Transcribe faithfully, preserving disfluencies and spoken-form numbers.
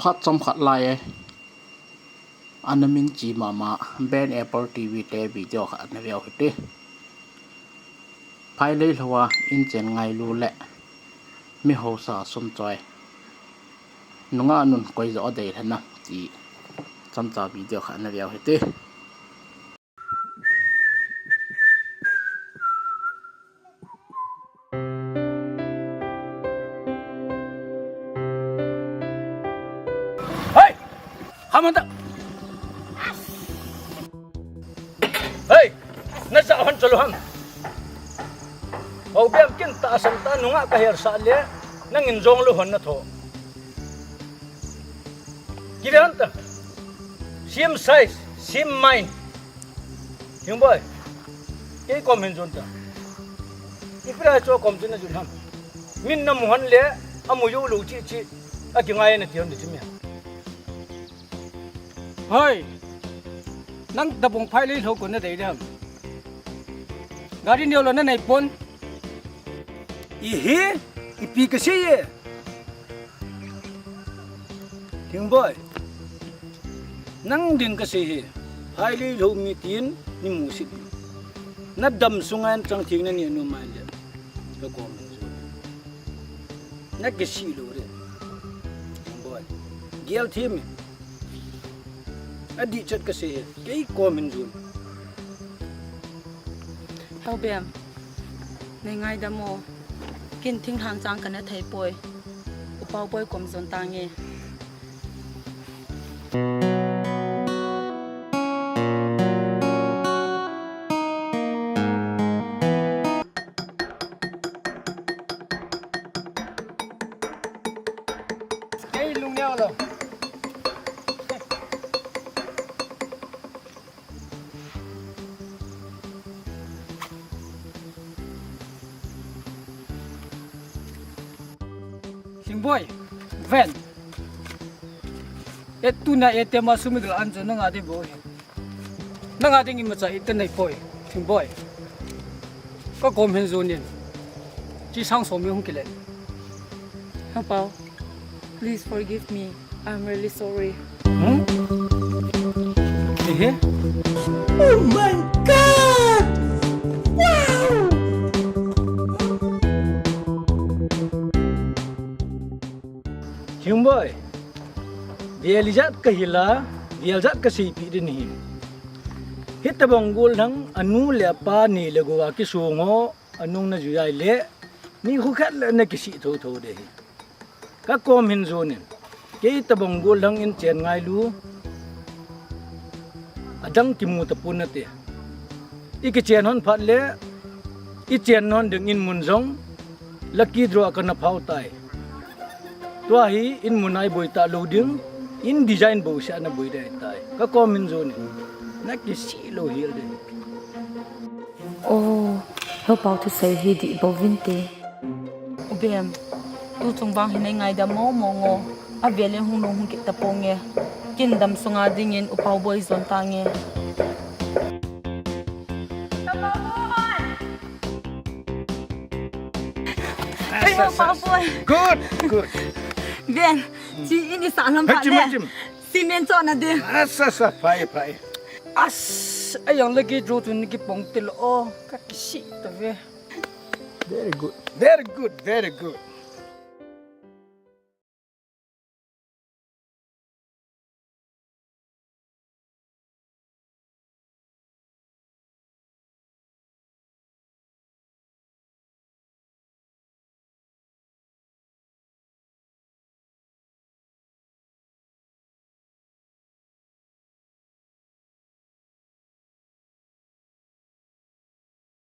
Phat chomkhat lai e, ana min chi mama Ben Apple T V te video khat ana veu hite. Phailei lhou a inchen ngailu le mi hausa sum choi, nungah nun koi jo adei lhena ti chomcha video khat ana veu hite. Hei! Hamanta! Hei! Naja hon chalo ham. Hau biam kin ta san ta nungah ka her sa le nangin jong lo hon na tho. Kive hon ta. Same size, same mind. Hingboi, kei kom hin jon ta. Ipi lai chu kom chu na jon ham. Min na mu hon le, amu jou lou chi chi, akingai na ti hon di chi mi. Hoi, nang tabong phailei lhou kon na dei dem. Gari neo lo na nei pon. Ihi, ipi ka sei e. Hingboi, nang ding ka sei hi, phailei lhou mi tin ni musit. Na dam sunga in chang thing na ni nu mai le. Ka kom in jo. Na kisih lou re. Hingboi, gel thi mi. Adih chet ka sei hi, kei kom hin jon. Haobem, nei ngaidam o. Kin thinglhang chang kana thei poi. U Paoboi kom jon tange. Kei lung neo lo. Hingboi, ven. E tuna e tema sumi dul anjo nanga ding bou hi. Nanga ding imacha ita nei poi, Hingboi. Ka kom hin jon in. Chi sang som mi hung kile. Hapao. Please forgive me. I'm really sorry. Hmm? Ehe. Oh my God! Wow! Hingboi, vel ijat ka hil a, vel jat ka seipi ding ahi. Hitabang gollhang anu le apa nei le gou a kisong ho, anung na jui a ahile, mi khu khat le na kisih thotho ding ahi. Ka kom hin jon in, kei tabang gollhang in chen ngailu, adang kimu tapon nate. I kichen hon phat le, i chen hon ding in mun jong, lucky draw a kana phao tai. Tua hi in mun a i boi talou ding, in design bou seh a na boi ding tai. Ka kom hin jon in, na kisih lou hel ding. Oh, Hopao thusei hi dih bou vinte. U Bem, tu chung vang hi nei ngaidam momo ngo. Avel in hung lung hung kit taponge. Kin dam sunga dingin U Paoboi jon tange. Ai, U Paoboi. Good, good. Bem, chi in i sa lam phat le. Hei, chim, hei, chim. Cement cho na ding. Asa, sa, phai, phai. As, ayang lucky draw chu ni kipong til o, ka kisih tave. Very good. Very good, very good.